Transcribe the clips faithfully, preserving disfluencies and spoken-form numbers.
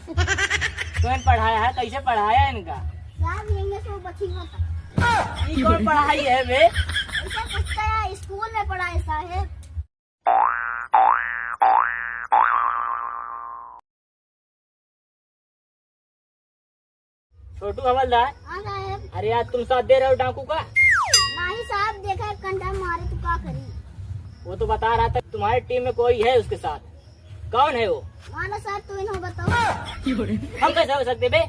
तो इन पढ़ाया है, कैसे पढ़ाया इनका? साहब, यही से वो बची होता। ये कौन पढ़ाई है बे? ऐसा कुछ तो यार, स्कूल में पढ़ाए साहेब। छोटू हवलदार। हाँ साहेब। अरे यार, तुम साथ दे रहे हो डाकू का? नहीं साहब, देखा एक कंधा मारे तो का करी? वो तो बता रहा था तुम्हारे टीम में कोई है उसके साथ। कौन है वो? मानो साहब, तू इन्हों बताओ। हम कैसे हो सकते बे?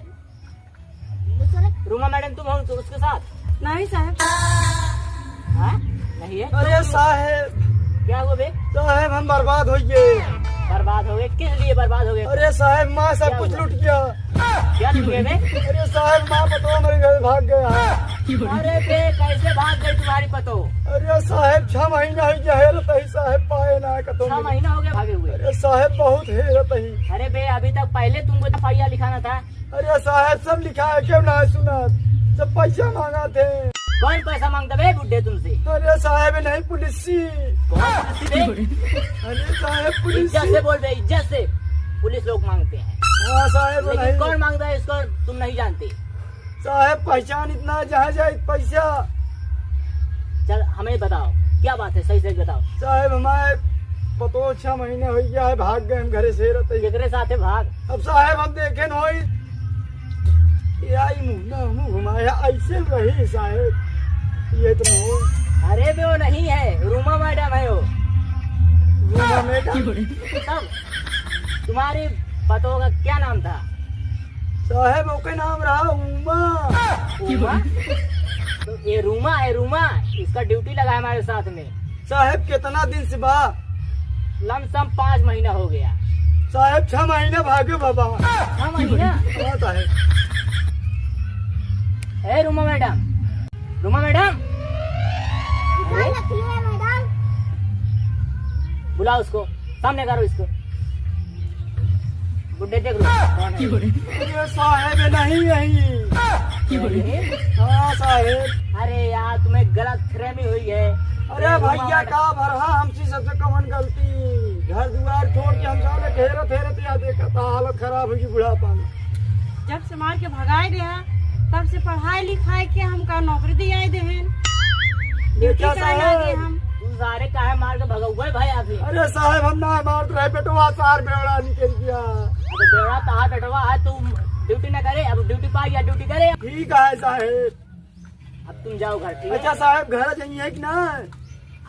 दूसरे। रूमा मैडम, तुम हो उसके साथ? नहीं साहब। हाँ? नहीं है? अरे साहेब। क्या हुआ बे? साहेब, हम बर्बाद हो गए। बर्बाद हो गए? किस लिए बर्बाद हो गए? अरे साहेब, माँ सब क्या कुछ हुआ? लूट गया। क्या लूट गए बे? अरे साहेब, माँ पतोह मेरे घर भाग गया। अरे बे, कैसे भाग गई तुम्हारी पतोह? अरे साहेब, छह महीना हो गया हेरत ही साहेब, पाए ना कतो छह मिले। महीना हो गया भागे हुए? अरे साहेब, बहुत हेरत ही। अरे बे, अभी तक पहले तुमको एफ आई आर लिखाना था। अरे साहेब, सब लिखा है, क्यों ना सुना? सब पैसा मांगा थे। कौन पैसा मांगता बे बुड्ढे तुमसे? अरे साहेब, नहीं पुलिस सी। कौन पुलिस सी बे? अरे साहेब, पुलिस इज्जत सी। से बोल बे, इज्जत से। पुलिस लोग मांगते हैं। हाँ साहेब, लेकिन नहीं। कौन मांगता है इसको तुम नहीं जानते? साहेब, पहचान इतना जहाँ जाए पैसा। चल, हमें बताओ, क्या बात है, सही सही बताओ। साहेब, हमारे पतोह छह महीने हो गया है, भाग गए हम घरे से रहते ही। केकरे साथे भाग? अब साहेब, हम देखे न होई, ये आई मुंह ना मुंह घुमाया, ऐसे रही साहेब, ये तो नहीं। अरे बे, वो नहीं है, रूमा मैडम है वो। रूमा मैडम? तब तुम्हारी पतोह का क्या नाम था? साहेब, ओके नाम रहा उमा। उमा? तो ये रूमा है, रूमा, इसका ड्यूटी लगा है हमारे साथ में। साहेब, कितना दिन से बा? लमसम पाँच महीना हो गया। साहेब, छह महीना भागे बाबा। छह महीना? हाँ साहेब। ए रूमा मैडम, रूमा मैडम। अरे? मैडम। बुलाओ उसको, सामने करो इसको। बुड्ढे देख लो, कौन है? अरे साहेब, नहीं यही। नहीं? हाँ साहेब। अरे यार, तुम्हें गलत फहमी हुई है। अरे भैया, का भर, हाँ, हमसे सबसे कौन गलती? घर दुआर छोड़ के हम साले घेरत घेरत यहाँ देखा था, हालत खराब होगी बुढ़ापा में। जब से मार के भगाए रहा, तब से पढ़ाई लिखाई के हमका नौकरी दियाए देहेन। देखा ड्यूटी कराए साहेब। लागे हम। तू सारे काहे मार के भगौए भाई आदमी? अरे साहेब, हम ना मारत रहे, बेटवा सार बेवड़ा निकल गया। अबे बेवड़ा कहाँ बेटवा है, तू ड्यूटी ना करे, अब ड्यूटी पाई या ड्यूटी करे। ठीक है साहेब। अब तुम जाओ घर, ठीक है? अच्छा साहेब, घर जाइए कि ना?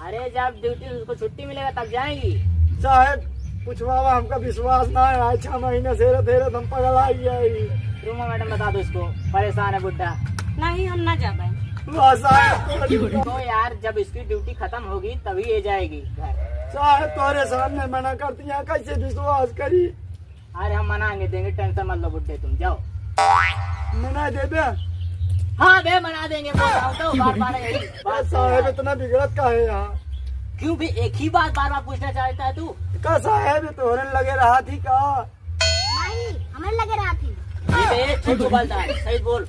अरे, जब ड्यूटी उसको छुट्टी मिलेगा तब जाएंगी। साहेब, पूछवावा, हमका विश्वास ना है, आज छह महीने से हेरत हेरत हम पगला ही है। रूमा मैडम, बता दो इसको, परेशान है बुड्ढा। नहीं, हम ना जाबे। वाह साहेब, तो तो यार, जब इसकी ड्यूटी खत्म होगी तभी ये जाएगी घर। साहेब, तोरे सामने मना करती है, कैसे विश्वास करी? अरे हम मनाएंगे, देंगे, टेंशन मत लो बुड्ढे, तुम जाओ। मना देबे? हाँ बे, मना देंगे, बोल रहा हूँ तो बार बार यही बात साहेब, इतना बिगड़त का है यहाँ? क्यों भी एक ही बात बार बार पूछना चाहता है तू? का साहेब, ये तोहरे लगे रहा थी का? नहीं, हमें लगे रहा थी। ये बे, छोटू बलदार, सही बोल,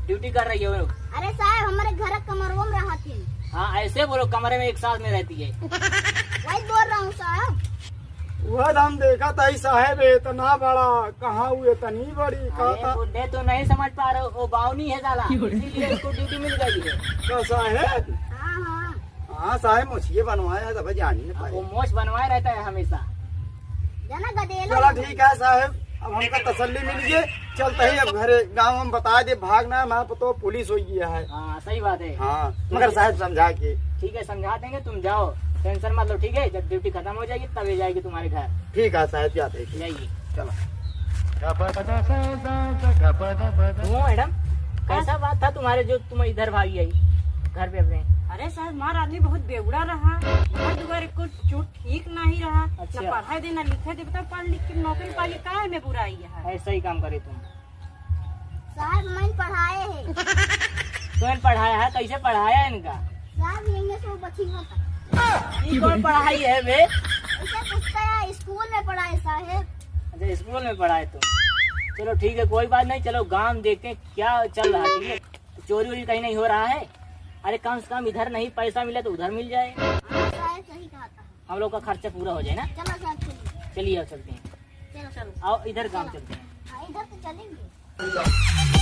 ड्यूटी कर रही है वो लोग। अरे साहेब, हमारे घर कमरवा में रहा थी। हाँ, ऐसे बोलो, कमरे में एक साथ में रहती है। वही बोल रहा हूँ साहब। वह तो हम देखा था ही साहेब, इतना बड़ा, कहाँ हुए इतनी बड़ी, कहा अरे था। बुड्ढे, तू नहीं समझ पा रहे हो, वो बावनी है साला, इसीलिए उसको ड्यूटी मिल गई है। का साहेब? हाँ, हाँ। हाँ साहेब, मोछिए बनवाए है, तब जानी न अब पाए। वो मोछ बनवाए रहता है हमेशा। जाना गदेला चला है। ठीक है साहेब, अब हमका तसल्ली मिल गई, चलते ही अब घरे, गाँव में बता दे, भागना है, मैं तो पुलिस हो गया है। हाँ, सही बात है। हाँ, ठीक मगर है। साहेब समझा के। ठीक है, समझा देंगे, तुम जाओ, टेंशन मत लो, ठीक है? जब ड्यूटी खत्म हो जाएगी तब ये जाएगी तुम्हारे घर। ठीक है साहेब, जाते हैं। जाइए। चलो। वो मैडम, कैसा बात था तुम्हारे जो तुम इधर भागी आई घर पे अपने? अरे साहेब, हमारा आदमी बहुत बेवड़ा रहा, घर दुआर एको चूट ठीक नहीं रहा, अच्छा। ना पढ़ाई दे, ना लिखे दे। बताओ, पढ़ लिख के नौकरी पा के काहे में बुराई है? ऐसा ही काम करे तुम। साहब, मैं पढ़ाए है। तो इन पढ़ाया है, कैसे पढ़ाया इनका? साहब, यहीं से वो बची होता। ये कौन पढ़ाई है बे? ऐसे पूछता है, स्कूल में पढ़ाए साहेब। अच्छा, स्कूल में पढ़ाए तुम। चलो ठीक है, कोई बात नहीं, चलो गांव में देखते हैं क्या चल रहा है, ठीक है? चोरी वोरी कहीं नहीं हो रहा है? अरे कम से कम इधर नहीं पैसा मिले तो उधर मिल जाए। हाँ, साहब सही कहा था। हम लोग का खर्चा पूरा हो जाए ना। चलो साहब, चलिए। चलिए, अब चलते हैं। चलो, चलो। आओ, इधर काम चलो। चलते हैं। इधर तो चलेंगे।